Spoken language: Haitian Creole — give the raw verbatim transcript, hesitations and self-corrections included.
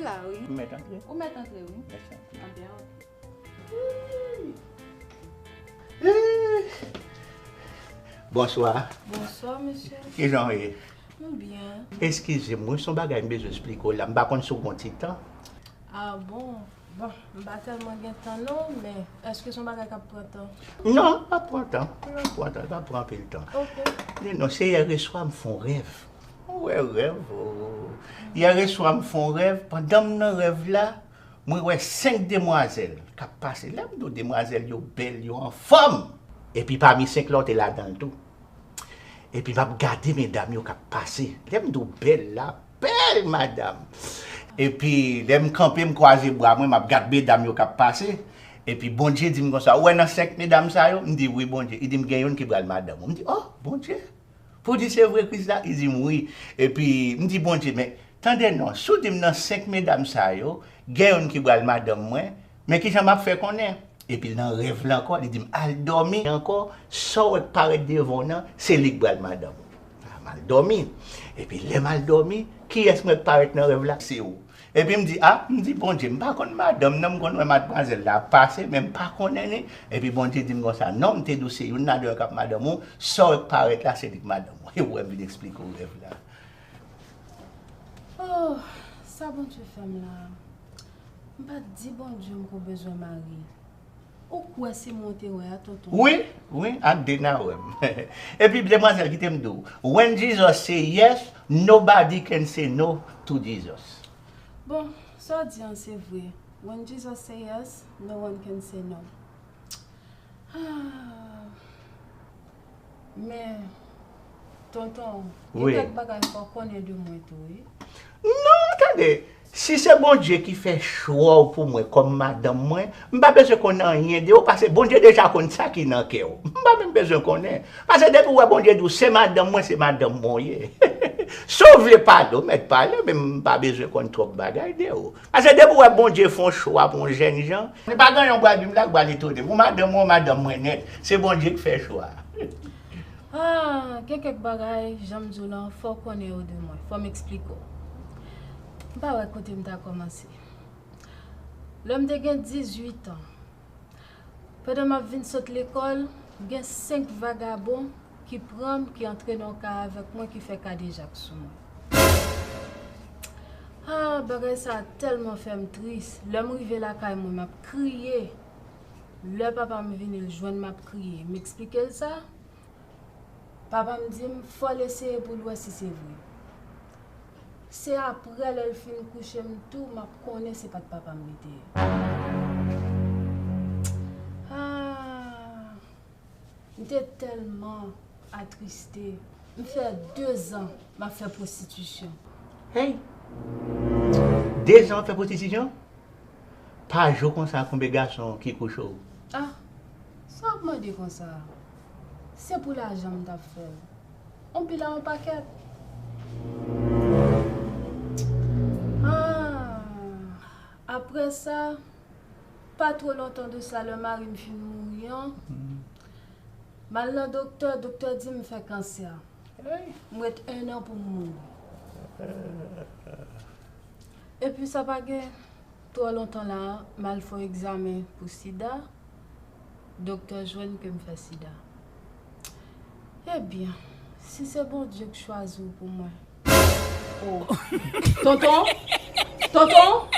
La, wi. Ou mèt antre? Ou mèt antre, wi. Mèsi anpil. Anpil. Bonswa. Bonswa, mesye. Kijan w ye? M byen. Eskize m, wi, se yon bagay m bezwen eksplike w la. M pa konn si w gon ti tan. Ah bon? Bon, m pa tèlman gen tan non, men èske se yon bagay k ap pran tan? Non, l p ap pran tan. L p ap pran tan, l p ap pran anpil tan. Ok. Men non, se yè swa m fè yon rèv. Ou wè rèv? Oh. Yè swa m fè yon rèv. Pandan m nan rèv la, mwen wè senk demwazèl k ap pase. Lè m di w demwazèl yo bèl, yo anfòm. Epi pami senk la, w te ladan l tou. Epi m ap gade medam yo k ap pase. Lè m di w bèl la, bèl madanm. Epi lè m kanpe, m kwaze bra mwen, m ap gade medam yo k ap pase. Epi Bondye di m konsa, ou wè nan senk medam sa yo? M di, wi, Bondye. Li di m gen youn ki pral madanm ou. M di, oh, Bondye. Pou di se vre Kris la? Li di m wi. Epi m di, Bondye, men tande non, si w di m nan senk medam sa yo, gen youn ki pral madanm mwen, men kijan m ap fè konnen? Epi nan rèv la ankò, li di m, al dòmi ankò, sa w wè k parèt devan w nan, se li k pral madanm ou. Ah, m al dòmi. Epi lè m al dòmi, kiyès m wè k parèt nan rèv la? Se ou. Epi m di, a, m di, Bondye, m pa konn madanm nan, m konn wè madmwazèl la ap pase, men m pa konnen li. Epi Bondye di m konsa, non, m te di w se youn ladan yo k ap madanm ou, sa w wè k parèt la, se li k madanm ou. E ou wè m vin eksplike w rèv la. Oh, sa Bondye fè m la. M pa t di Bondye m ko bezwen mari. Ou kwè se mwen w te wè a, tonton? Wi, wi, ak de n a wè m. Epi demwazèl, kite m di w, when Jesus say yes, nobody can say no to Jesus. Bon, sa w di an se vre. When Jesus say yes, no one can say no. Ah. Men, tonton, gen kèk bagay fò w konnen de mwen tou, wi. Non, tande, si se Bondye ki fè chwa w pou mwen kòm madanm mwen, m pa bezwen konn anyen de ou, paske Bondye deja konn sa ki nan kè w. M pa menm bezwen konnen. Paske depi w wè Bondye di w, se madanm mwen, se madanm mwen w ye. Si w vle pale, w mèt pale, men m pa bezwen konn twòp bagay de ou. Paske depi w wè Bondye fè yon chwa pou yon jènjan, li pa gen yon bwa bib la k pral etone m. Ou madanm mwen, ou madanm mwen nèt. Se Bondye k fè chwa a. Ah, gen kèk bagay, jan m di w lan, fò w konnen yo de mwen. Fò m eksplike w. M pa wè kote m ta kòmanse. Lè m te gen dizuit an, pandan m ap vin sot lekòl, gen senk vagabon ki pran m, ki antre nan yon ka avèk mwen, ki fè kadejak sou mwen. Ah, bagay sa a tèlman fè m tris. Lè m rive lakay mwen, m ap kriye. Lè papa m vini, l jwenn m ap kriye. M eksplike l sa. Papa m di m, fò l eseye pou l wè si se vre. Se apre lè l fin kouche m tou, m ap konnen se pa t papa m li te ye. Ah, m te tèlman atriste. M fè dezan m ap fè pwostitisyon. Hey! Dezan w ap fè pwostitisyon? Pa jou konsa konbe gason ki kouche w. Ah, sa w ap mande konsa? Se pou lajan m t ap fè l. On pil a on pakèt. Ah, apre sa, pa twò lontan de sa, lè mari m fin mouri an, m al nan doktè, doktè di m fè kansè. M ret en an pou m mouri. Epi sa pa gen twò lontan la, m al fè yon egzamen pou sida. Doktè jwenn ke m fè sida. Ebyen, si se Bondye k chwazi w pou mwen. Oh. Tonton? Tonton?